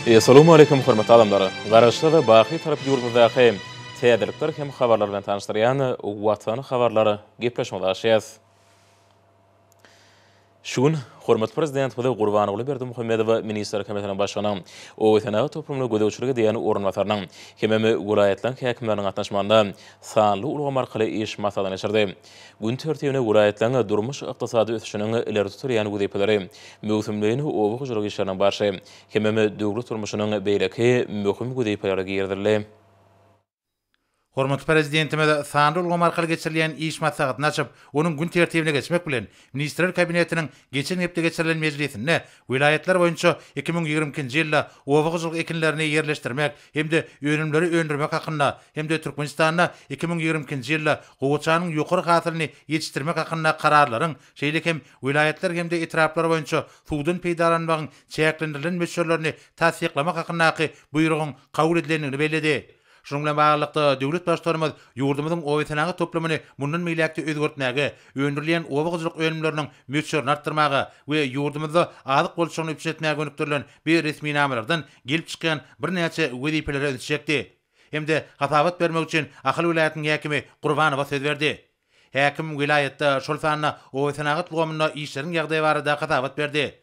Essalawmaleýkum hormatly adamlar! Garaşsyz, baky Tarap ýurdumyzdaky täzelikler hem habarlar bilen tanyşdyrýan Watan habarlar gepleşigimizi açýas. Şu gün hormatly Prezidentimiz Gurbanguly Berdimuhamedow Ministrler Kabinetiniň Başlygynyň oba-senagat toplumyna gözegçilik edýän orunbasarynyň hemem welaýatlaryň häkimleriniň gatnaşmagynda sanly ulgam arkaly iş maslahatyny geçirdi. Gün tertibine welaýatlaryň durmuş-ykdysady ösüşiniň ileri tutulýan wezipeleri, möwsümleýin oba hojalyk işleriniň barşy hemem döwlet durmuşynyň beýleki möhüm wezipeleri girizildi. Hormatly Prezidentimiz sanly ulgam arkaly geçirilýän iş maslahatyny açyp, onuň gün tertibine geçmek bilen, Ministrler Kabinetiniň geçen hepde geçirilen mejlisinde welaýatlar boýunça 2022-nji ýylda oba hojalyk ekinlerini ýerleşdirmek hem-de önümleri öndürmek hakynda hem-de Türkmenistanda 2022-nji ýylda gowaçanyň ýokary hasylyny ýetişdirmek hakynda Kararlaryň, şeýle hem welaýatlar hem-de etraplar boýunça suwdan peýdalanmagyň çäklendirilen möçberlerini tassyklamak hakyndaky Buýrugyň kabul edilendigini belledi. Şunuň bilen baglylykda, döwlet Baştutanymyz ýurdumyzyň obasenagat toplumyny mundan beýläk-de özgertmäge, öndürilýän oba hojalyk önümleriniň möçberini artdyrmaga we ýurdumyzda azyk bolçulygyny üpjün etmäge gönükdirilen bu resminamalardan gelip çykýan birnäçe wezipelere ünsi çekdi hem-de hasabat bermek üçin Ahal welaýatynyň häkimi Gurbanowa söz berdi. Häkim welaýatda, şol sanda obasenagat ulgamynda işleriň ýagdaýy barada hasabat berdi.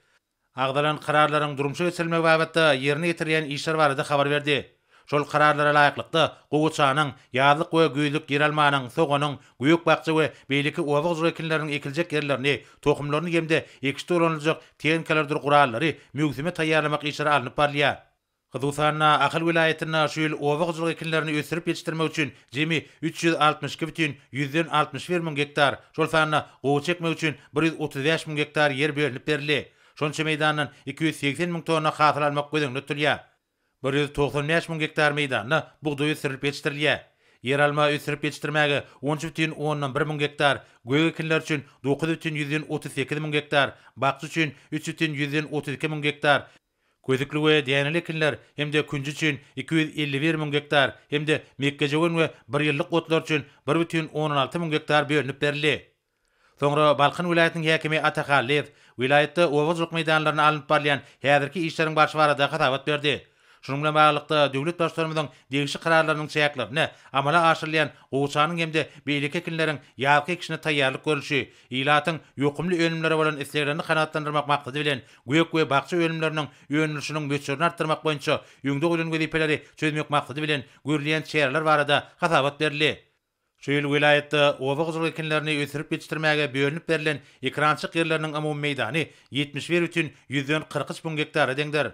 Agzalan kararlaryň durmuşa geçirilmegi babatda ýerine ýetirilýän işler barada habar berdi. Şol kararlara laýyklykda, gowaçanyň, ýazlyk we güýzlük ýeralmanyň, soganyň, gök-bakja we beýleki oba hojalyk ekinleriniň ekiljek ýerlerini, tohumlaryny hem-de ekişde ulanyljak tehnikalardyr gurallary möwsüme taýýarlamak işleri alnyp barylýar. Hususan-da, Ahal welaýatynda şu ýyl oba hojalyk ekinlerini ösdürip ýetişdirmek üçin jemi 362 bütin 161 müň gektar, şol sanda gowaça ekmek üçin 135 müň gektar ýer bölünip berildi. Şonça meýdandan 280 müň tonna hasyl almak göz öňünde tutulýar. 195 müň gektar meýdanda bugdaý ösdürilip ýetişdirilýär. Ýeralma ösdürip ýetişdirmäge 13 bütin ondan bir müň gektar, gök ekinler üçin 9 bütin 138 müň gektar, bakja üçin 3 bütin 132 müň gektar, Kösükli we däneli ekinler hem-de künji üçin 251 müň gektar hem-de mekgejöwen we birýyllyk otlar üçin bir bütin ondan alty müň gektar bölünip berildi. Soňra Balkan welaýatynyň häkimi Ata Hallyýew welaýatda oba hojalyk meýdanlarynda alnyp barylýan häzirki işleriň barşy barada hasabat berdi. Şunuň bilen baglylykda, döwlet Baştutanymyzyň degişli Kararlarynyň çäklerinde amala aşyrylýan gowaçanyň hem-de beýleki ekinleriň ýazky ekişine taýýarlyk görlüşi, ilatyň ýokumly önümlere bolan isleglerini kanagatlandyrmak maksady bilen, gök we bakja önümleriniň öndürilişiniň möçberini artdyrmak boýunça öňde goýlan wezipeleri çözmek maksady bilen görülýän çäreler barada hasabat berildi. Şu ýyl welaýatda oba hojalyk ekinlerini ösdürip ýetişdirmäge bölünip berlen ekerançylyk ýerleriniň umumy meýdany 71,43 müň gektara deňdir.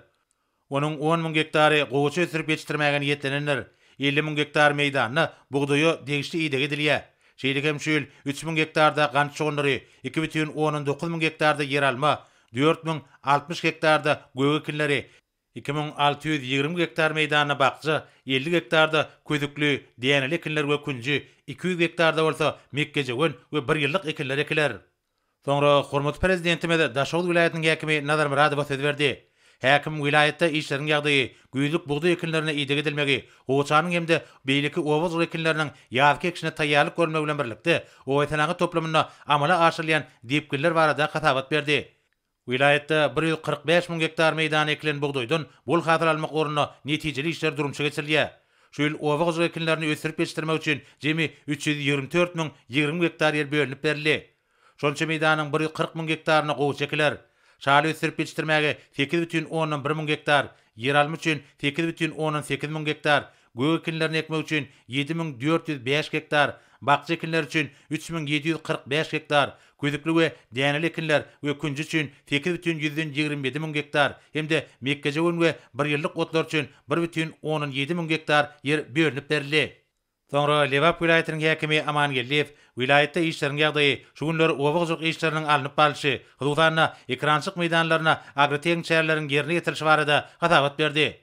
Onuň on müň gektary gowaça ösdürip ýetişdirmäge niýetlenendir. 50 müň gektar meýdanda bugdaýa degişli ideg edilýär. Şeýle hem şu ýyl 3000 gektarda gant şugundyry, 2,9 müň gektarda ýeralma, 4060 gektarda gök ekinleri, 2620 gektar meýdanda bakja, 50 gektarda kösükli, däneli ekinler we künji, 200 gektarda bolsa mekgejöwen we birýyllyk ekinler ekiler. Soňra hormatly Prezidentimiz Daşoguz welaýatynyň häkimi Nazar Myradowa söz berdi. Häkim welaýatda işleriň ýagdaýy, güýzlük bugdaý ekinlerine ideg edilmegi, gowaçanyň hem-de beýleki oba hojalyk ekinleriniň ýazky ekişine taýýarlyk görülmegi bilen birlikde, obasenagat toplumynda amala aşyrylýan depginler barada hasabat berdi. Welaýatda 145 müň gektar meýdana ekilen bugdaýdan bol hasyl almak ugrunda netijeli işler durmuşa geçirilýär. Şu ýyl oba hojalyk ekinlerini ösdürip ýetişdirmek üçin jemi 324 müň 20 gektar ýer bölünip berildi. Şonça meýdanyň 140 müň gektaryna gowaça ekiler. Şaly ösdürip ýetişdirmäge 8,1 müň gektar, ýeralma üçin 8,8 müň gektar, gök ekinlerini ekmek üçin 7405 gektar, bakja ekinleri üçin 3745 gektar, közükli we däneli ekinler we künji üçin 8,27 müň gektar hem-de mekgejöwen we birýyllyk otlar üçin 1,7 müň gektar ýer bölünip berildi. Soňra Lebap welaýatynyň häkimi Aman Geldiýew welaýatda işleriň ýagdaýy, şu günler oba hojalyk işleriniň alnyp barlyşy, hususan-da, ekerançylyk meýdanlarynda agrotehniki çäreleriň ýerine ýetirilişi barada hasabat berdi.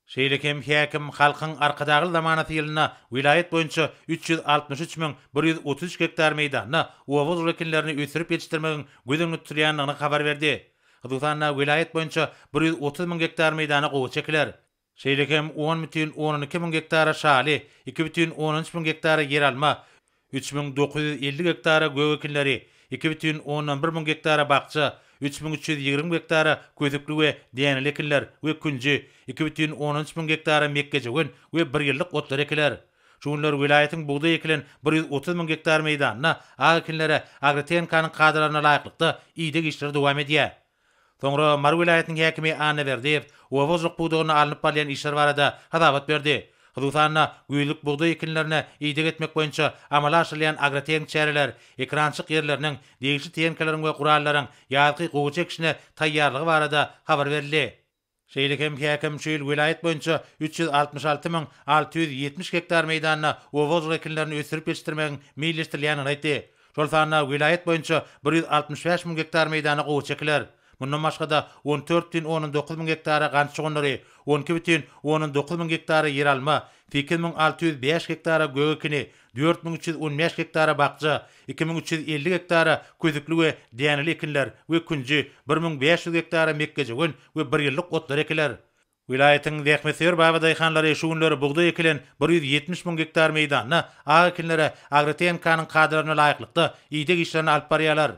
Şeýle hem häkim Halkyň Arkadagly zamanasy ýylynda welaýat boýunça 363 133 gektar meýdanda oba hojalyk ekinlerini ösdürip ýetişdirmegiň göz öňünde tutulýandygyny habar berdi. Hususan-da, welaýat boýunça 130 müň gektar meýdana gowaça ekiler. Şeýle hem 10,2 müň gektara şaly, 2,3 müň gektara ýeralma, 3950 gektara gök ekinleri, 2,1 müň gektara bakja, 3320 gektara kösükli we däneli ekinler we künji, 2,3 müň gektara mekgejöwen we birýyllyk otlar ekiler. Şu günler welaýatyň bugdaý ekilen 130 müň gektar meýdanynda ak ekinlere agrotehnikanyň kadalaryna laýyklykda ideg işleri dowam edýär. Soňra Mary welaýatynyň häkimi Anna Berdiýew oba hojalyk pudagynda alnyp barylýan işler barada hasabat berdi. Hususan-da, güýzlük bugdaý ekinlerine ideg etmek boýunça amala aşyrylýan agrotehniki çäreler, ekerançylyk ýerleriniň, degişli tehnikalaryň we gurallaryň ýazky gowaça ekişine taýýarlygy barada habar berildi. Şeýle hem häkim şu ýyl welaýat boýunça 366 670 gektar meýdanda oba hojalyk ekinlerini ösdürip ýetişdirmegiň meýilleşdirilýändigini aýtdy. Şol sanda welaýat boýunça 165 müň gektar meýdana gowaça ekiler. Mundan başga-da, 14,9 müň gektara gant şugundyry, 12,9 müň gektara ýeralma, 8605 gektara gök ekini, 4315 gektara bakja, 2350 gektara kösükli we däneli ekinler we künji, 1500 gektara mekgejöwen we birýyllyk otlar ekiler. Welaýatyň zähmetsöýer babadaýhanlary şu günler bugdaý ekilen 170 müň gektar meýdanda ak ekinlere agrotehnikanyň kadalaryna laýyklykda ideg işlerini alyp barýarlar.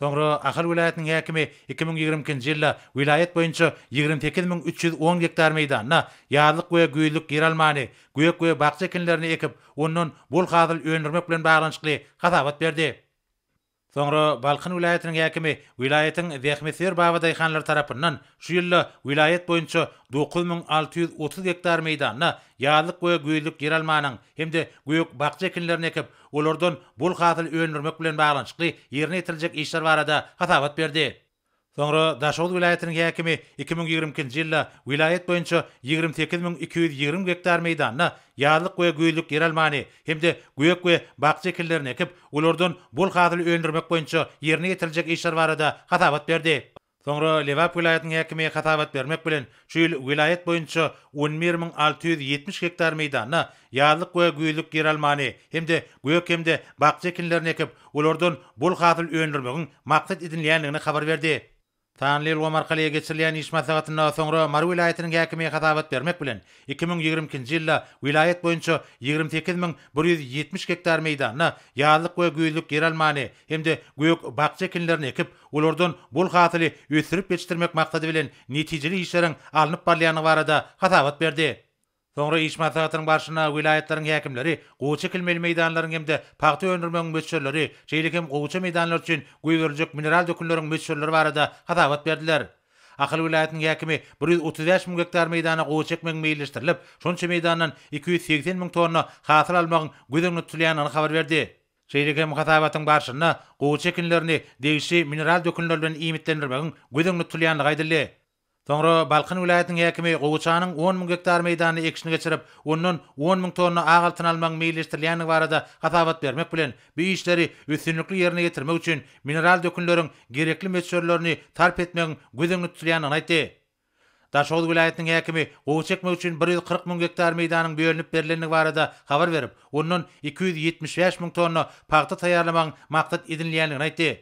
Soňra Ahal welaýatynyň häkimi 2022-nji ýylda welaýat boýunça 28 310 gektar meýdanda ýazlyk we güýzlük ýeralmany, gök we bakja ekinlerini ekip, ondan bol hasyl öndürmek bilen baglanyşykly hasabat berdi. Soňra Balkan welaýatynyň häkimi welaýatyň zähmetsöýer babadaýhanlary tarapyndan şu ýylda welaýat boýunça 9630 gektar meýdanda ýazlyk we güýzlük ýeralmanyň hem-de gök-bakja ekinlerini ekip, olardan bol hasyl öndürmek bilen baglanyşykly ýerine ýetiriljek işler barada hasabat berdi. Soňra Daşoguz welaýatynyň häkimi 2022-nji ýylda welaýat boýunça 28 220 gektar meýdanda ýazlyk we güýzlük ýeralmany hem-de gök we bakja ekinlerini ekip, olardan bol hasyl öndürmek boýunça ýerine ýetiriljek işler barada hasabat berdi. Soňra Lebap welaýatynyň häkimi hasabat bermek bilen, şu ýyl welaýat boýunça 11 670 gektar meýdanda ýazlyk we güýzlük ýeralmany hem-de gök hem-de bakja ekinlerini ekip, olardan bol hasyl öndürmegiň maksat edinilýändigini habar berdi. Sanly ulgam arkaly geçirilýän iş maslahatynda soňra Mary welaýatynyň häkimi hasabat bermek bilen, 2022-nji ýylda welaýat boýunça 28 170 gektar meýdanda ýazlyk we güýzlük ýeralmany hem-de gök-bakja ekinlerini ekip, olardan bol hasyly ösdürip ýetişdirmek maksady bilen netijeli işleriň alnyp barylýandygy barada hasabat berdi. Soňra iş maslahatynyň barşynda welaýatlaryň häkimleri gowaça ekilmeli meýdanlaryň hem-de pagta öndürmegiň möçberleri, şeýle hem gowaça meýdanlary üçin goýberiljek mineral dökünleriň möçberleri barada hasabat berdiler. Ahal welaýatynyň häkimi 135 müň gektar meýdana gowaça ekmegiň meýilleşdirilip, şonça meýdandan 280 müň tonna hasyl almagyň göz öňünde tutulýandygyny habar berdi. Şeýle hem hasabatyň barşynda gowaça ekinlerini degişli mineral dökünler bilen iýmitlendirmegiň göz öňünde tutulýandygy aýdyldy. Soňra Balkan welaýatynyň häkimi gowaçanyň 10 müň gektar meýdanyna ekişini geçirip, ondan 10 müň tonna ak altyn almagyň meýilleşdirilýändigi barada hasabat bermek bilen, bu işleri üstünlikli ýerine ýetirmek üçin mineral dökünleriň gerekli möçberlerini sarp etmegiň göz öňünde tutulýandygyny aýtdy. Daşoguz welaýatynyň häkimi gowaça ekmek üçin 140 müň gektar meýdanyň bölünip berlendigi barada habar berip, ondan 275 müň tonna pagta taýýarlamagyň maksat edinilýändigini aýtdy.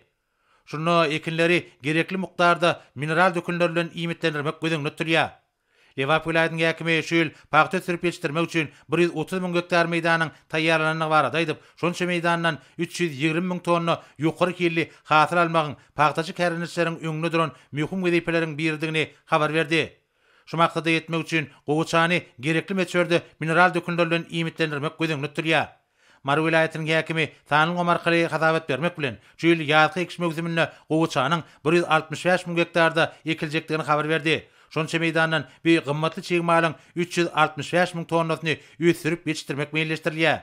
Şunda ekinleri gerekli mukdarda mineral dökünler bilen iýmitlendirmek göz öňünde tutulýar. Lebap welaýatynyň häkimi şu ýyl pagta ösdürip ýetişdirmek üçin 130 müň gektar meýdanyň taýýarlanandygy barada aýdyp, şonça meýdandan 320 müň tonna ýokary hilli hasyl almagyň pagtaçy kärendeçileriň öňünde duran möhüm wezipeleriň biridigini habar berdi. Şu maksada ýetmek üçin gowaçany gerekli möçberde mineral dökünler bilen iýmitlendirmek göz öňünde tutulýar. Mary welaýatynyň häkimi sanly ulgam arkaly hasabat bermek bilen, şu ýyl ýazky ekiş möwsüminde gowaçanyň 165 müň gektarda ekiljekdigini habar berdi. Şonça meýdandan bu gymmatly çig malyň 365 müň tonnasyny ösdürip ýetişdirmek meýilleşdirilýär.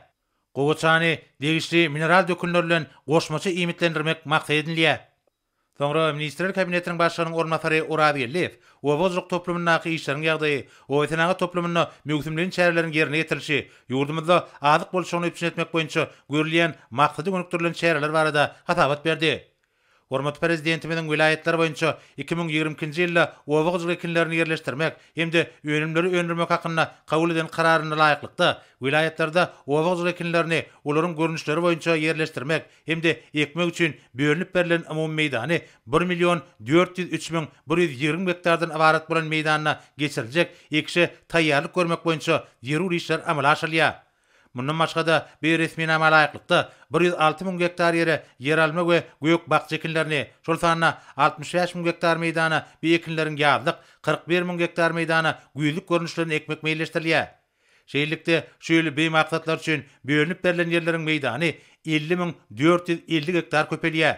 Gowaçany degişli mineral dökünler bilen goşmaça iýmitlendirmek maksat edinilýär. Soňra Ministrler Kabinetiniň Başlygynyň orunbasary Oraz Geldiýew oba hojalyk toplumyndaky işleriň ýagdaýy, oba-senagat toplumynda möwsümleýin çäreleriň ýerine ýetirilişi, ýurdumyzda azyk bolçulygyny üpjün etmek boýunça görülýän maksada gönükdirilen çäreler barada hasabat berdi. Hormatly Prezidentimiziň welaýatlar boýunça 2022-nji ýylda oba hojalyk ekinlerini ýerleşdirmek hem-de önümleri öndürmek hakynda kabul eden Kararyna laýyklykda, welaýatlarda oba hojalyk ekinlerini olaryň görnüşleri boýunça ýerleşdirmek hem-de ekmek üçin bölünip berlen umumy meýdany bir million 403 müň 120 gektardan ybarat bolan meýdanda geçiriljek ekişe taýýarlyk görmek boýunça zerur işler amala aşyrylýar. Mundan başga-da, bu resminama laýyklykda, 106 müň gektar ýere ýeralma we gök-bakja ekinlerini, şol sanda 65 müň gektar meýdana bu ekinleriň ýazlyk, 41 müň gektar meýdana güýzlük görnüşlerini ekmek meýilleşdirilýär. Şeýlelikde, şu ýyl bu maksatlar üçin bölünip berlen ýerleriň meýdany 50 müň 450 gektar köpelýär.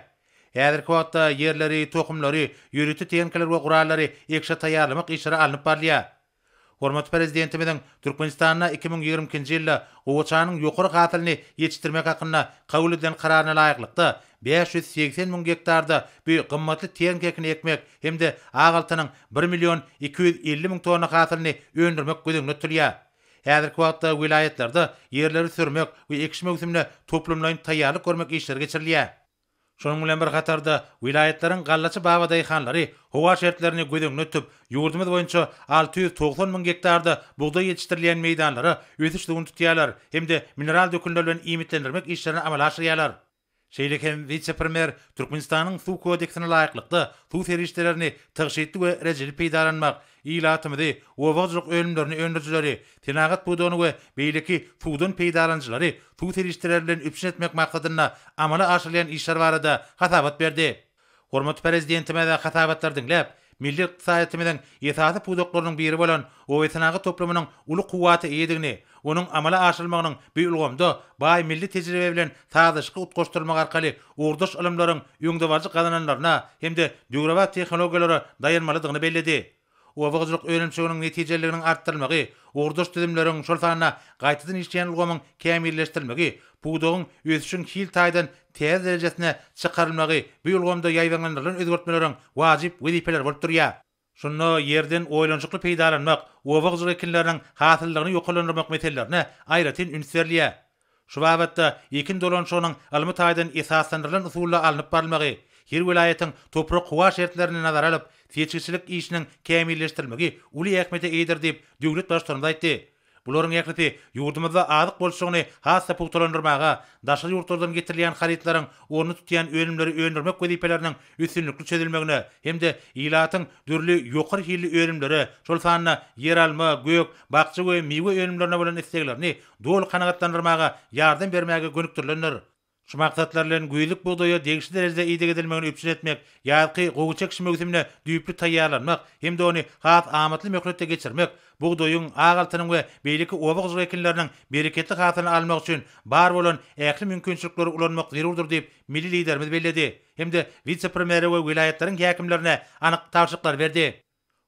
Häzirki wagtda ýerleri, tohumlary, ýörite tehnikalar we gurallary ekişe taýýarlamak işleri alnyp barylýar. Hormatly Prezidentimiziň Türkmenistanda 2022-nji ýylda gowaçanyň ýokary hasylyny ýetişdirmek hakynda kabul edilen Kararyna laýyklykda, 580 müň gektarda bu gymmatly tehniki ekini ekmek hem-de ak altynyň bir million 250 müň tonna hasylyny öndürmek göz öňünde tutulýar. Häzirki wagtda welaýatlarda ýerleri sürmek we ekiş möwsümine toplumlaýyn taýýarlyk görmek işleri geçirilýär. Şonuň bilen bir hatarda, welaýatlaryň gallaçy babadaýhanlary howa şertlerini göz öňünde tutup, ýurdumyz boýunça 690 müň gektarda bugdaý ýetişdirilýän meýdanlara ösüş suwuny tutýarlar hem-de mineral dökünler bilen iýmitlendirmek işlerini amala aşyrýarlar. Şeýle hem wise-premýer Türkmenistanyň Suw kodeksine laýyklykda, suw serişdelerini tygşytly we rejeli peýdalanmak, ilatymyzy, oba hojalyk önümlerini öndürijileri, senagat pudagyny we beýleki suwdan peýdalanyjylary suw serişdeleri bilen üpjün etmek maksadynda amala aşyrylýan işler barada hasabat berdi. Hormatly Prezidentimiz hasabatlary diňläp, milli ykdysadyýetimiziň esasy pudaklarynyň biri bolan obasenagat toplumynyň uly kuwwata eýedigini, onuň amala aşyrylmagynyň bu ulgamda baý milli tejribe bilen sazlaşykly utgaşdyrylmagy arkaly ugurdaş ylymlaryň öňdebaryjy gazananlaryna hem-de döwrebap tehnologiýalara daýanmalydygyny belledi. Oba hojalyk önümçiliginiň netijeliliginiň artdyrylmagy, ugurdaş düzümleriň, şol sanda gaýtadan işleýän ulgamyň kämilleşdirilmegi, pudagyň ösüşiň hil taýdan täze derejesine çykarylmagy bu ulgamda ýaýbaňlandyrylan özgertmeleriň wajyp wezipeleri bolup durýar. Şunda ýerden oýlanyşykly peýdalanmak, oba hojalyk ekinleriniň hasyllylygyny ýokarlandyrmak meselelerine aýratyn üns berilýär. Şu babatda ekin dolanyşygynyň ylmy taýdan esaslandyrylan usulda alnyp barylmagy, her welaýatyň toprak-howa şertlerini nazara alyp, seçgiçilik işiniň kämilleşdirilmegi uly ähmiýete eýedir diýip, döwlet Baştutanymyz aýtdy. Bularyň ählisi ýurdumyzda azyk bolçulygyny has-da pugtalandyrmaga, daşary ýurtlardan getirilýän harytlaryň ornuny tutýan önümleri öndürmek wezipeleriniň üstünlikli çözülmegine hem-de ilatyň dürli ýokary hilli önümlere, şol sanda ýeralma, gök, bakja we miwe önümlerine bolan isleglerini doly kanagatlandyrmaga ýardam bermäge gönükdirilendir. Şu maksatlar bilen güýzlük bugdaýa degişli derejede ideg edilmegini üpjün etmek, ýazky gowy çekiş möwsümine düýpli taýýarlanmak hem-de ony has amatly möhletde geçirmek, bugdaýyň, ak altynyň we beýleki oba hojalyk ekinleriniň bereketli hasylyny almak üçin bar bolan ähli mümkinçilikleri ulanmak zerurdyr diýip, milli Liderimiz belledi hem-de wise-premýere we welaýatlaryň häkimlerine anyk tabşyryklary berdi.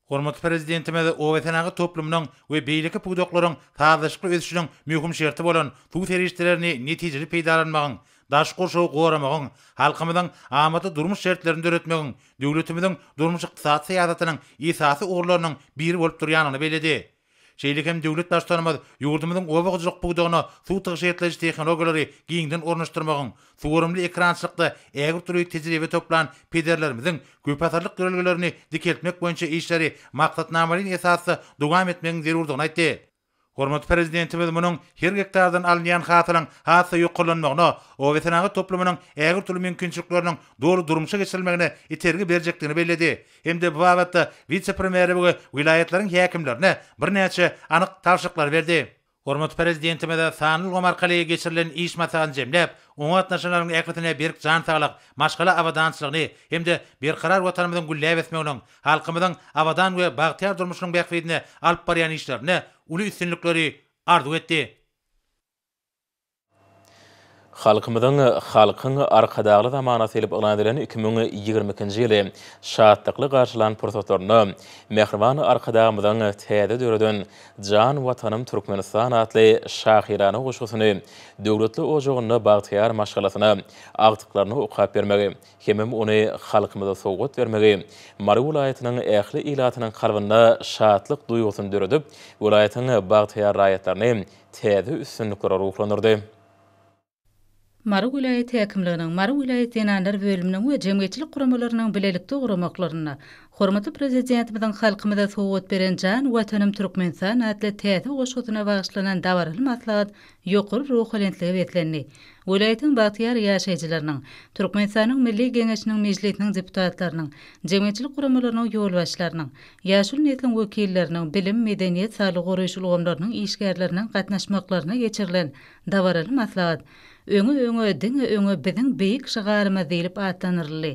Hormatly Prezidentimiz obasenagat toplumynyň we beýleki pudaklaryň sazlaşykly ösüşiniň möhüm şerti bolan suw serişdelerini netijeli peýdalanmagyň, daşky gurşawy goramagyň, halkymyzyň amatly durmuş şertlerini döretmegiň döwletimiziň durmuş-ykdysady syýasatynyň esasy ugurlarynyň biri bolup durýandygyny belledi. Şeýle hem döwlet Baştutanymyz ýurdumyzyň oba hojalyk pudagyna suw tygşytlaýjy tehnologiýalary giňden ornaşdyrmagyň, suwarymly ekerançylykda ägirt uly tejribe toplan pederlerimiziň köpasyrlyk ýörelgelerini dikeltmek boýunça işleri maksatnamalaýyn esasda dowam etmegiň zerurdygyny aýtdy. Hormatly Prezidentimiz munuň her gektardan alynýan hasylyň has-da ýokarlanmagyna, obasenagat toplumynyň ägirt uly mümkinçilikleriniň doly durmuşa geçirilmegine itergi berjekdigini belledi. Hem-de bu babatda wise-premýere we welaýatlaryň häkimlerine birnäçe anyk tabşyryklary berdi. Hormatly Prezidentimiz sanly ulgam arkaly geçirilen iş maslahatyny jemläp, oňa gatnaşanlaryň ählisine berk jan saglyk, maşgala abadançylygyny hem-de berkarar Watanymyzyň gülläp ösmeginiň, halkymyzyň abadan we bagtyýar durmuşynyň bähbidine alyp barýan işlerinde uly üstünlikleri arzuw etdi. Halkymyzyň Halkyň Arkadagly zamanasy diýlip yglan edilen 2022-nji ýyly şatlykly garşylan pursatlarynda mähriban Arkadagymyzyň täze döreden Jan Watanym Türkmenistan atly şahyrana goşgusyny döwletli ojagynda bagtyýar maşgalasyna, agtyklaryna okap bermegi hemem ony halkymyza sowgat bermegi Mary welaýatynyň ähli ilatynyň kalbynda şatlyk duýgusyny döredip, welaýatyň bagtyýar raýatlaryny täze üstünliklere ruhlandyrdy. Mary welaýat häkimliginiň, Mary welaýat zenanlar bölüminiň we jemgyýetçilik guramalarynyň bilelikde guramaklarynda. Hormatly Prezidentimiziň halkymyza sowgat beren Jan Watanym Türkmenistan atly täze goşgusyna bagyşlanan dabaraly maslahat ýokary ruhubelentlige beslendi. Welaýatyň bagtyýar ýaşaýjylarynyň, Türkmenistanyň Milli Geňeşiniň Mejlisiniň deputatlarynyň, jemgyýetçilik guramalarynyň ýolbaşçylarynyň, ýaşuly nesliň wekilleriniň, bilim, medeniýet, saglygy goraýyş ulgamlarynyň işgärleriniň gatnaşmaklarynda geçirilen dabaraly maslahat Öňe, öňe, diňe öňe biziň beýik şygarymyz diýlip atlandyryldy.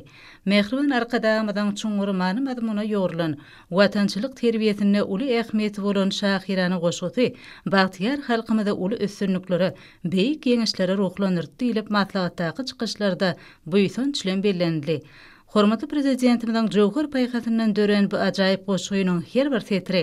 Mähriban Arkadagymyzyň çuňňur many-mazmuna ýugrulan, watançylyk terbiýesinde uly ähmiýeti bolan şahyrana goşgusy bagtyýar halkymyzy uly üstünliklere, beýik ýeňişlere ruhlandyrdy diýlip maslahatdaky çykyşlarda buýsanç bilen bellenildi. Hormatly Prezidentimiziň jöwher paýhasyndan dörän bu ajaýyp goşgynyň her bir setiri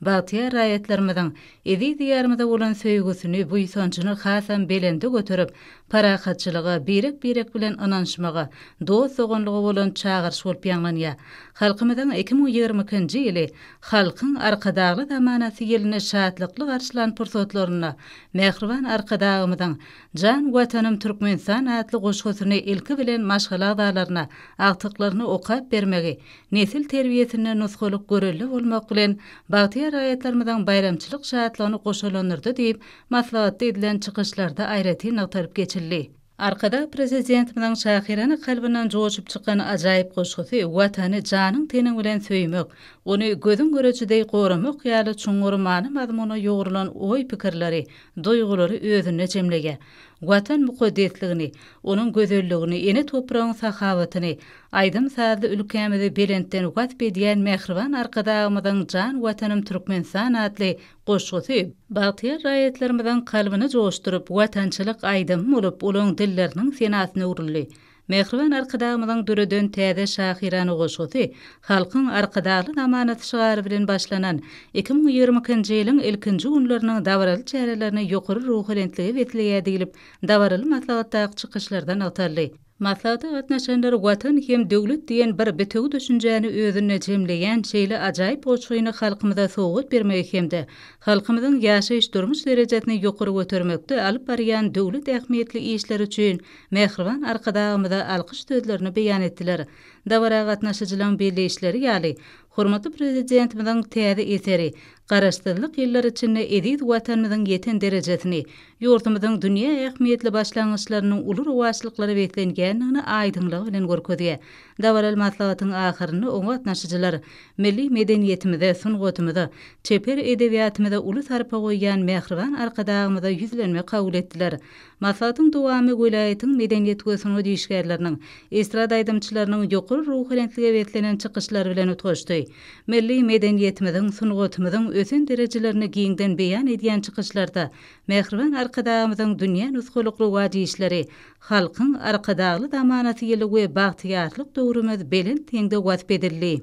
bagtyýar raýatlarymyzyň eziz Diýarymyza bolan söýgüsini, buýsanjyny hasam belende göterip, parahatçylyga, birek-birek bilen ynanyşmaga, dost-doganlyga bolan çagyryş bolup ýaňlanýar. Halkymyzyň 2022-nji ýyly Halkyň Arkadagly zamanasy ýylyny şatlykly garşylan pursatlarynda mähriban Arkadagymyzyň Jan Watanym Türkmenistan atly goşgusyny ilki bilen maşgala agzalaryna, agtyklaryna okap bermegi, nesil terbiýesinde nusgalyk görelde bolmak bilen, bagtyýar raýatlarymyzyň baýramçylyk şatlygyny goşalandyrdy diýip, maslahatda edilen çykyşlarda aýratyn nygtalyp geçildi. Arkadag Prezidentimiziň şahyrana kalbyndan joşup çykan ajaýyp goşgusy Watany janyň-teniň bilen söýmek, ony gözüň göreji deý goramak ýaly çuňňur many-mazmuna ýugrulan oý-pikirleri, duýgulary özünde jemleýär. Watan mukaddesligini, onuň gözelligini, ene topragyň sahawatyny, aýdym-sazly ülkämizi belentden wasp edýän mähriban Arkadagymyzyň Jan Watanym Türkmenistan atly goşgusy bagtyýar raýatlarymyzyň kalbyny joşduryp, watançylyk aýdymy bolup, olaň dilleriniň senasyna öwrüldi. Mähriban Arkadagymyzyň döreden täze şahyrana goşgusy Halkyň Arkadagly zamanasy şygary bilen başlanan 2022-nji ýylyň ilkinji günleriniň dabaraly çärelerini ýokary ruhubelentlige besleýär diýlip, dabaraly maslahatdaky çykyşlarda nygtaldy. Maslahata gatnaşanlar Watan hem döwlet diýen bir bitewi düşünjäni özünde jemleýän şeýle ajaýyp goşgyny halkymyza sowgat bermegi hem-de halkymyzyň ýaşaýyş-durmuş derejesini ýokary götermekde alyp barýan döwlet ähmiýetli işleri üçin mähriban Arkadagymyza alkyş sözlerini beýan etdiler. Dabara gatnaşyjylaryň belleýişleri ýaly, hormatly Prezidentimiziň täze eseri Garaşsyzlyk ýyllary içinde eziz Watanymyzyň ýeten derejesini, ýurdumyzyň dünýä ähmiýetli başlangyçlarynyň uly rowaçlyklara beslenýändigini aýdyňlygy bilen görkezýär. Dabaraly maslahatyň ahyrynda oňa gatnaşyjylar milli medeniýetimize, sungatymyza, çeper edebiýatymyza uly sarpa goýýan mähriban Arkadagymyza ýüzlenme kabul etdiler. Maslahatyň dowamy welaýatyň medeniýet we sungat işgärleriniň, estrada aýdymçylarynyň ýokary ruhubelentlige beslenen çykyşlary bilen utgaşdy. Milli medeniýetimiziň, sungatymyzyň ösen derejelerini giňden beýan edýän çykyşlarda mähriban Arkadagymyzyň dünýä nusgalyk rowaç işleri, Halkyň Arkadagly zamanasy ýyly we bagtyýarlyk döwrümiz belent heňde wasp edildi.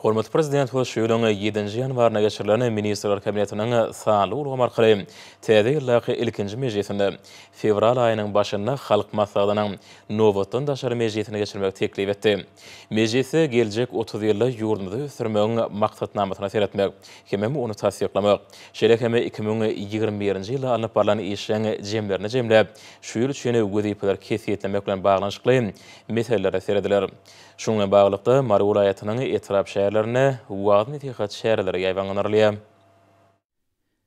Hormatly Prezidentimiz şu ýylyň ýedinji ýanwarynda geçirilen Ministrler Kabinetiniň sanly ulgam arkaly täze ýyldaky ilkinji mejlisinde fewral aýynyň başynda Halk Maslahatynyň nobatdan daşary mejlisini geçirmegi teklip etdi. Mejlisde geljek 30 ýylda ýurdumyzy ösdürmegiň maksatnamasyna seretmek hemem ony tassyklamak, şeýle hem 2021-nji ýylda alnyp barlan işleň jemlerini jemläp, şu ýyl üçin wezipeleri kesgitlemek bilen baglanyşykly meselelere serediler. Şunuň bilen baglylykda, Mary welaýatynyň etrap-şäherlerinde wagyz-nesihat çäreleri ýaýbaňlandyrylýar.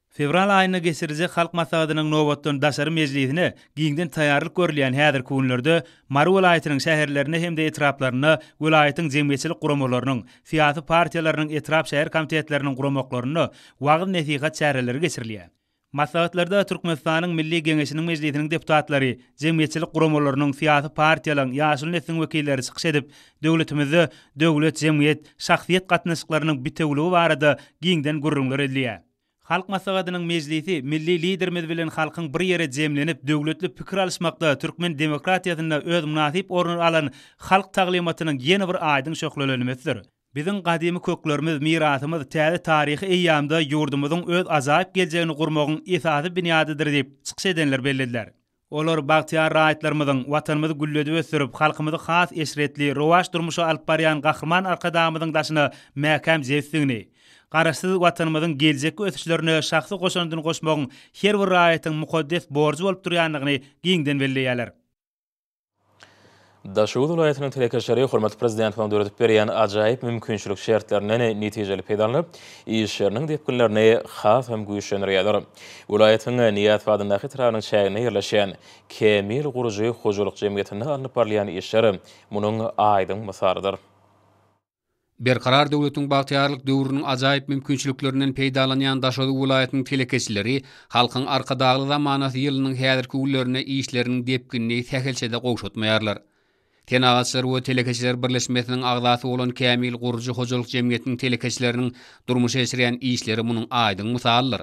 Fewral aýynda geçiriljek Halk Maslahatynyň nobatdan daşary mejlisine giňden taýýarlyk görülýän häzirki günlerde Mary welaýatynyň şäherlerinde hem-de etraplarynda welaýatyň jemgyýetçilik guramalarynyň, syýasy partiýalarynyň etrap-şäher komitetleriniň guramaklarynda wagyz-nesihat çäreleri geçirilýär. Maslahatlarda Türkmenistanyň Milli Geňeşiniň Mejlisiniň deputatlary, jemgyýetçilik guramalarynyň, syýasy partiýalaryň, ýaşuly nesliň wekilleri çykyş edip, döwletimizde döwlet, jemgyýet, şahsyýet gatnaşyklarynyň bitewüligi barada giňden gürrüňler edilýär. Halk Maslahatynyň mejlisi milli Liderimiz bilen halkyň bir ýere jemlenip, döwletli pikir alyşmakda türkmen demokratiýasynda öz mynasyp ornuny alan halk taglymatynyň ýene bir aýdyň şöhlelenmesidir. Biziň gadymy köklerimiz, mirasymyz täze taryhy eýýamda ýurdumyzyň öz ajaýyp geljegini gurmagyň esasy binýadydyr diýip, çykyş edenler bellediler. Olar bagtyýar raýatlarymyzyň Watanymyzy gülledip ösdürip, halkymyzy has eşretli, rowaç durmuşa alyp barýan Gahryman Arkadagymyzyň daşyna mäkäm jebisdigini, Garaşsyz Watanymyzyň geljekki ösüşlerine şahsy goşandyny goşmagyň her bir raýatyň mukaddes borjy bolup durýandygyny giňden belleýärler. Daşoguz welaýatynyň telekeçileri hormatly Prezidentimiziň döredip berýän ajaýyp mümkinçilik şertlerinden netijeli peýdalanyp, işleriniň depginlerini has hem güýçlendirýärler. Welaýatyň Nyýazow adyndaky etrabynyň çäginde ýerleşýän Kämil gurujy hojalyk jemgyýetinde alnyp barylýan işler munuň aýdyň mysalydyr. Berkarar döwletiň bagtyýarlyk döwrüniň ajaýyp mümkinçiliklerinden peýdalanýan Daşoguz welaýatynyň telekeçileri Halkyň Arkadagly zamanasy ýylynyň häzirki günlerinde işleriniň depginini sähelçe-de gowşatmaýarlar. Senagatçylar we telekeçiler birleşmesiniň agzasy bolan Kämil gurujy hojalyk jemgyýetiniň telekeçileriniň durmuşa geçirýän işleri munuň aýdyň mysalydyr.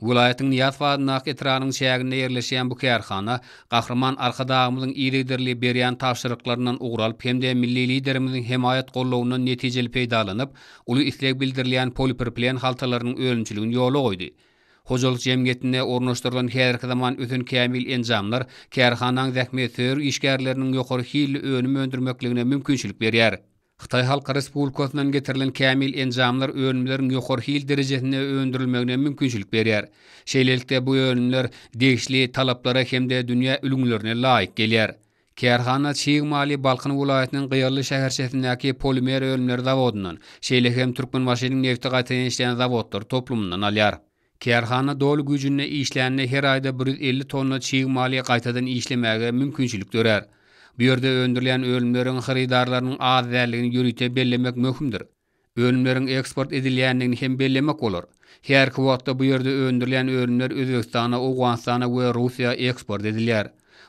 Welaýatyň Nyýazow adyndaky etrabynyň çäginde ýerleşýän bu kärhana Gahryman Arkadagymyzyň yzygiderli berýän tabşyryklaryndan ugur alyp hem-de milli Liderimiziň hemaýat-goldawyndan netijeli peýdalanyp, uly isleg bildirilýän polipropilen haltalarynyň önümçiligini ýola goýdy. Hojalyk jemgyýetinde ornaşdyrylan häzirki zaman ösen kämil enjamlar kärhanaň zähmetsöýer işgärleriniň ýokary hilli önüm öndürmekligine mümkinçilik berýär. Hytaý Halk Respublikasyndan getirilen kämil enjamlar önümleriň ýokary hil derejesinde öndürilmegine mümkinçilik berýär. Şeýlelikde, bu önümler degişli talaplara hem-de dünýä ülňülerine laýyk gelýär. Kärhana çig maly Balkan welaýatynyň Gyýanly şäherçesindäki polimer önümleri zawodyndan, şeýle hem Türkmenbaşynyň nebti gaýtadan işleýän zawodlar toplumyndan alýar. Kärhana doly güýjünde işlände her aýda 150 tonna çig maly gaýtadan işlemäge mümkinçilik dörär. Bu ýerde öndürilýän önümleriň hyrydarlarynyň az däldigini ýörite bellemek möhümdir. Önümleriň eksport edilýändigini hem bellemek bolar. Häzirki wagtda bu ýerde öndürilýän önümler Özbegistana, Owganystana we Russiýa eksport edilýär.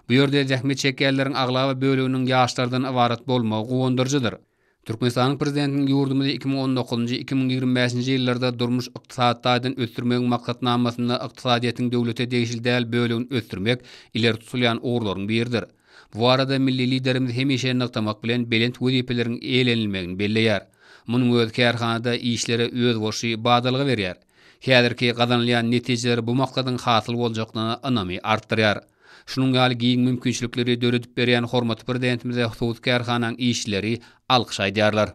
Bu ýerde zähmet çekýänleriň aglaba böleginiň ýaşlardan ybarat bolmagy guwandyryjydyr. Türkmenistanyň Prezidentiniň ýurdumyzy 2019-njy, 2025-nji ýyllarda durmuş-ykdysady taýdan ösdürmegiň maksatnamasynda ykdysadyýetiň döwlete degişli däl bölegini ösdürmek ileri tutulýan ugurlaryň biridir. Bu barada milli Liderimiz hemişe nygtamak bilen, belent wezipeleriň eýlenilmegini belleýär. Munuň özi kärhanada işlere özboluşly badalga berýär. Häzirki gazanylýan netijeler bu maksadyň hasyl boljakdygyna ynamy artdyrýar. Şunuň ýaly giň mümkinçilikleri döredip berýän hormatly Prezidentimize hususy kärhanaň işçileri alkyş aýdýarlar.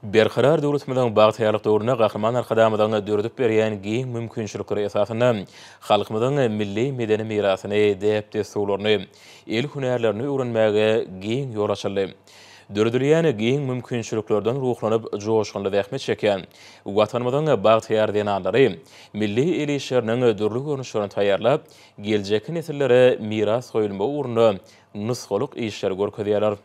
Berkarar döwletimiziň bagtyýarlyk döwründe Gahryman Arkadagymyzyň döredip berýän giň mümkinçilikleri esasynda halkymyzyň milli medeni mirasyny, däp-dessurlaryny, el hünärlerini öwrenmäge giň ýol açyldy. Döredilýän giň mümkinçiliklerden ruhlanyp, joşgunly zähmet çekýän Watanymyzyň bagtyýar zenanlary milli el işleriniň dürli görnüşlerini taýýarlap, geljekki nesillere miras goýulmagy ugrunda nusgalyk işleri görkezýärler.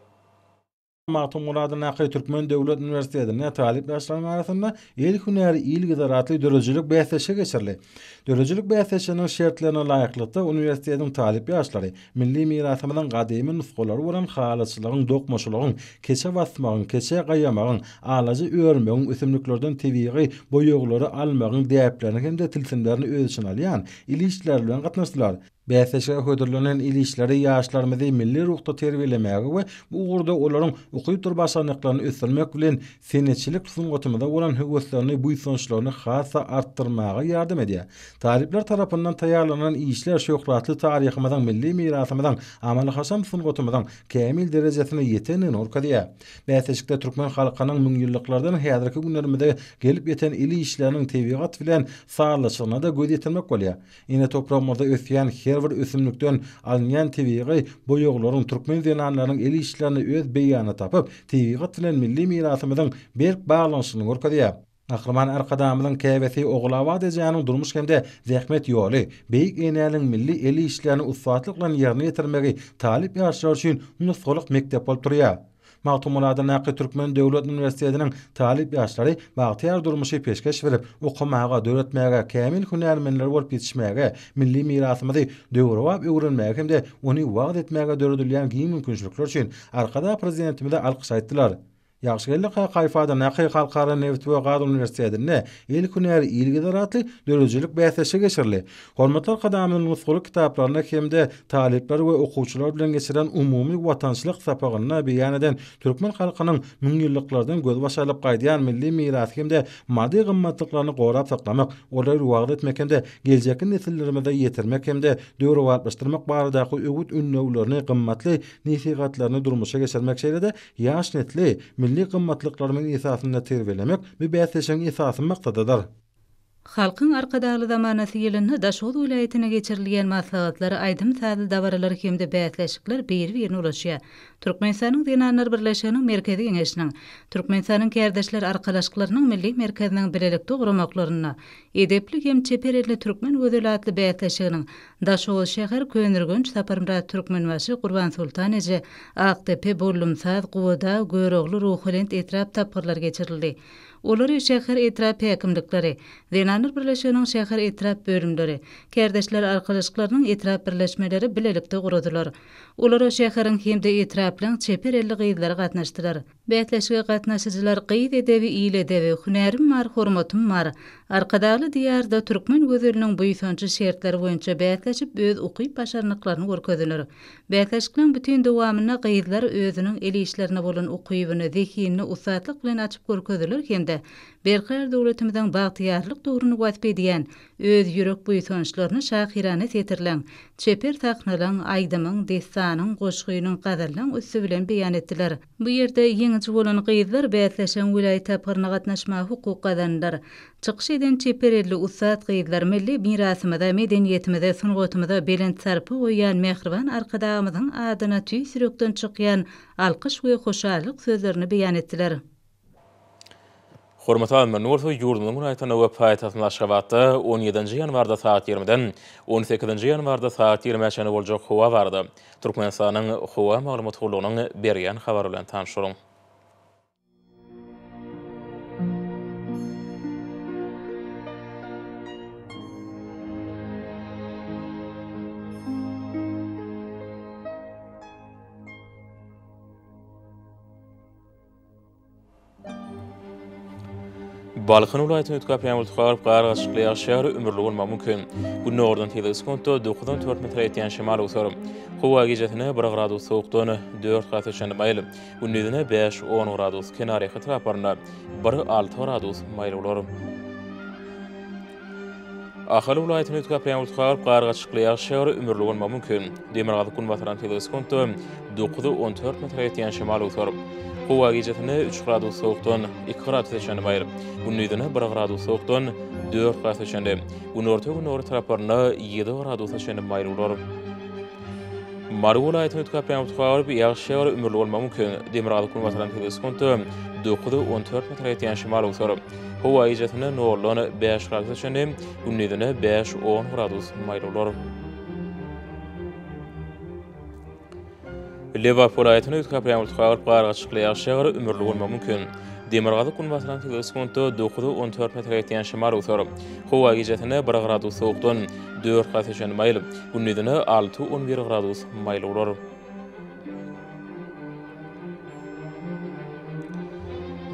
Magtymguly adyndaky Türkmen döwlet uniwersitetinde talyp ýaşlaryň arasynda El hünäri il gezer atly döredijilik bäsleşigi geçirildi. Döredijilik bäsleşiginiň şertlerine laýyklykda, uniwersitetiň talyp ýaşlary milli mirasymyzyň gadymy nusgalary bolan halyçylygyň, dokmaçylygyň, keçe basmagyň, keçe gaýamagyň, alaja örmegiň, ösümliklerden tebigy boýaglary almagyň däplerini hem-de tilsimlerini öz içine alýan il işleri bilen gatnaşdylar. Bäsleşige hödürlenen el işleri ýaşlarymyzy milli ruhda terbiýelemäge we bu ugurda olaryň ukypdyr başarnyklaryny ösdürmek bilen, senetçilik sungatymyza bolan höweslerini, buýsançlaryny has-da artdyrmaga ýardam edýär. Talyplar tarapyndan taýýarlanan işler şöhratly taryhymyzyň, milli mirasymyzyň, amaly-haşam sungatymyzyň kämil derejesine ýetendigini görkezýär. Bäsleşikde türkmen halkynyň müňýyllyklardan häzirki günlerimize gelip ýeten el işleriniň tebigat bilen sazlaşygyna-da göz ýetirmek bolýar. Ene topragymyzda ösýän her bir ösümlikden alynýan tebigy boýaglaryň türkmen zenanlarynyň el işlerinde öz beýanyny tapyp, tebigat bilen milli mirasymyzyň berk baglanyşygyny görkezýär. Gahryman Arkadagymyzyň käbesi Ogulabat ejäniň durmuş hem-de zähmet ýoly, beýik enäniň milli el işlerini ussatlyk bilen ýerine ýetirmegi talyp ýaşlar üçin nusgalyk mekdep bolup durýar. Magtymguly adyndaky Türkmen döwlet uniwersitetiniň talyp ýaşlary bagtyýar durmuşy peşgeş berip, okamaga, döretmäge, kämil hünärmenler bolup ýetişmäge, milli mirasymyzy döwrebap öwrenmäge hem-de ony wagyz etmäge döredilýän giň mümkinçilikler üçin Arkadag Prezidentimize alkyş aýtdylar. Ýagşygeldi Kakaýew adyndaky Halkara nebit we gaz uniwersitetinde El hünäri il gezer atly döredijilik bäsleşigi geçirildi. Hormatly Arkadagymyzyň nusgalyk kitaplarynda hem-de talyplar we okuwçylar bilen geçiren umumy watançylyk sapagynda beýan eden türkmen halkynyň müňýyllyklardan gözbaş alyp gaýdýan milli mirasy hem-de maddy gymmatlyklaryny gorap saklamak, olary wagyz etmek hem-de geljekki nesillerimize ýetirmek hem-de döwrebaplaşdyrmak baradaky öwüt-ündewlerini, gymmatly nesihatlaryny durmuşa geçirmek şeýle-de ýaş nesli milli gymmatlyklarymyz esasynda terbiýelemek bu bäsleşigiň esasy maksadydyr. Halkyň Arkadagly zamanasy ýylynda Daşoguz welaýatynda geçirilýän maslahatlar, aýdym-sazly dabaralar hem-de bäsleşikler biri-birine ulaşýar. Türkmenistanyň Zenanlar birleşiginiň Merkezi Geňeşiniň, Türkmenistanyň Kärdeşler arkalaşyklarynyň Milli merkeziniň bilelikde guramaklarynda Edepli hem çeper elli türkmen gözeli atly bäsleşiginiň Daşoguz şäher, Köneürgenç, Saparmyrat Türkmenbaşy, Gurbansoltan eje, Akdepe, Bollumsaz, Gubadag, Görogly, Ruhubelent etrap tapgyrlary geçirildi. Olary şäher, etrap häkimlikleri, Zenanlar birleşiginiň şäher, etrap bölümleri, Kärdeşler arkalaşyklarynyň etrap birleşmeleri bilelikde guradylar. Olara şäheriň hem-de etraplaryň çeper elli gyzlary gatnaşdylar. Bäsleşige gatnaşyjylar Gyz edebi, il edebi, Hünärim bar, hormatym bar, Arkadagly Diýarda türkmen gözeliniň buýsanjy şertleri boýunça bäsleşip öz ukyp-başarnyklaryny görkezdiler. Bäsleşikleň bütin dowamynda gyzlar özüniň el işlerine bolan ukybyny, zehinini ussatlyk bilen açyp görkezdiler hem-de Berkarar döwletimiziň bagtyýarlyk döwrüni wasp edýän öz ýürek buýsançlaryny şahyrana setirleň, çeper sahnalaň, aýdymyň, dessanyň, goşgynyň, gazallaň üsti bilen beýan etdiler. Bu ýerde ýeňiji bolan gyzlar bäsleşigiň welaýat tapgyryna gatnaşmaga hukuk gazandylar. Çykyş eden çeper elli ussat gyzlar milli mirasymyza, medeniýetimize, sungatymyza belent sarpa goýýan mähriban Arkadagymyzyň adyna tüýs ýürekden çykýan alkyş we hoşallyk sözlerini beýan etdiler. Hormatly alymlar, indi bolsa ýurdumyzyň welaýatlarynda we paýtagtymyz Aşgabatda on ýedinji ýanwarda sagat ýigrimiden on sekizinji ýanwarda sagat ýigrimä çenli boljak howa barada Türkmenistanyň Howa maglumat gullugynyň berýän habary bilen tanyş boluň. Balkan welaýatyny üýtgäp ýaňy tutup gar gatyşykly ýagyş ýagar, ümürli bolmagy mümkin. Gündogardan tizligi sekuntda dokuzdan dört metre ýetýän şemal öwser. Howa gijesine bir gradus sowukdan dört gradusa çenli maýyl, gündizine bäş-on gradus, kenarýaka etraplarynda bir-alty gradus maýyl bolar. Ahal welaýatyny üýtgäp ýaňy tutup gar gatyşykly ýagyş ýagar, ümürli bolmagy mümkin. Demirgazyk-günbatardan tizligi sekuntda 9-14 metre ýetýän şemal öwser. Howa gijesine üç gradus sowukdan iki gradusa çenli maýyl, gündizine bir gradus sowukdan dört gradusa çenli, günorta-gündogar taraplarynda ýedi gradusa çenli maýyl bolar. Mary welaýatyny üýtgäp ýaňy tutup ýagyş ýagar, ümürli bolmagy mümkin. Demirgazyk-günbatardan tizligi sekuntda 9-14 metre ýetýän şemal öwser. Howa gijesine noldan bäş gradusa çenli, gündizine bäş-on gradus maýyl bolar. Lebap welaýatynda üýtgäp ýaňy tutup gar gatyşykly ýagyş ýagar, ümürli bolmagy mümkin. Demirgazyk-günbatardan tizligi sekuntda 9-14 metre ýetýän şemal öwser. Howa gijesine bir gradus sowukdan dört gradusa çenli maýyl, gündizine alty-on bir gradus maýyl bolar.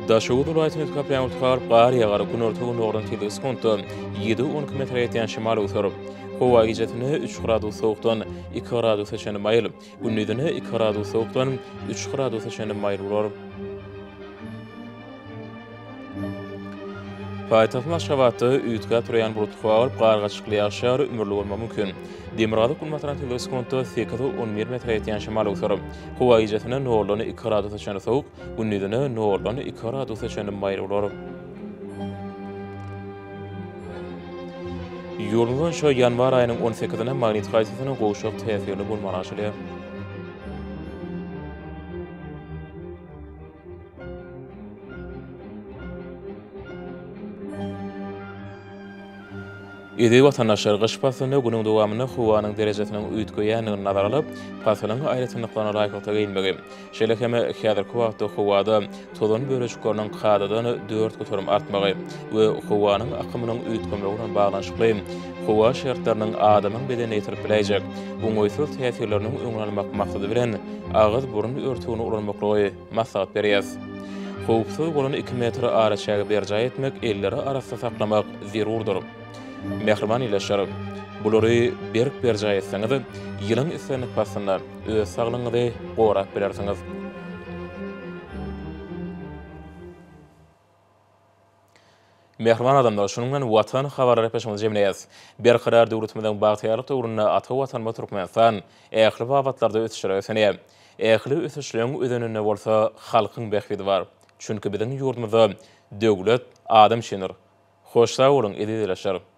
Daşoguz welaýatynda üýtgäp ýaňy tutup gar ýagar, günorta-gündogardan tizligi sekuntda ýedi-on iki metre ýetýän şemal öwser. Howa gijesine üç gradus sowukdan iki gradusa çenli maýyl, gündizine iki gradus sowukdan üç gradusa çenli maýyl bolar. Paýtagtymyz Aşgabatda üýtgäp durýan bulutly howa bolup, gar gatyşykly ýagyş ýagar, ümürli bolmagy mümkin. Demirgazyk-günbatardan tizligi sekuntda sekiz-on bir metre ýetýän şemal öwser. Howa gijesine noldan iki gradusa çenli sowuk, gündizine noldan iki gradusa çenli maýyl bolar. Ýurdumyz boýunça ýanwar aýynyň on sekizine magnit hadysasynyň gowşak täsirli bolmagy garaşylýar. Eziz watandaşlar, gyş paslynda günüň dowamynda howanyň derejesiniň üýtgeýändigini nazara alyp, pasylyň aýratynlyklaryna laýyklykda geýinmegi, şeýle hem häzirki wagtda howada tozan bölejikleriniň kadadan 4% artmagy we howanyň akymynyň üýtgemegi bilen baglanyşykly howa şertleriniň adamyň bedenine ýetirip biläýjek oňaýsyz täsirleriniň öňüni almak maksady bilen agyz-burun örtügini ulanmaklygy maslahat berýäris. Howpsuz bolan iki metr araçägi berjaý etmek, elleri arassa saklamak zerurdyr. Mähriban ildeşler, bulary berk berjaý etseňiz, ýylyň islendik paslynda öz saglygyňyzy gorap bilersiňiz. Mähriban adamlar, şunuň bilen Watan habarlar gepleşigimizi jemleýäris. Berkarar döwletimiziň bagtyýarlyk döwründe ata Watanymyz Türkmenistan ähli babatlarda ösüşlere ösenýär. Ähli ösüşleň özeninde bolsa halkyň bähbidi bar. Çünki biziň ýurdumyzda döwlet adam üçindir. Hoş sag boluň, eziz ildeşler!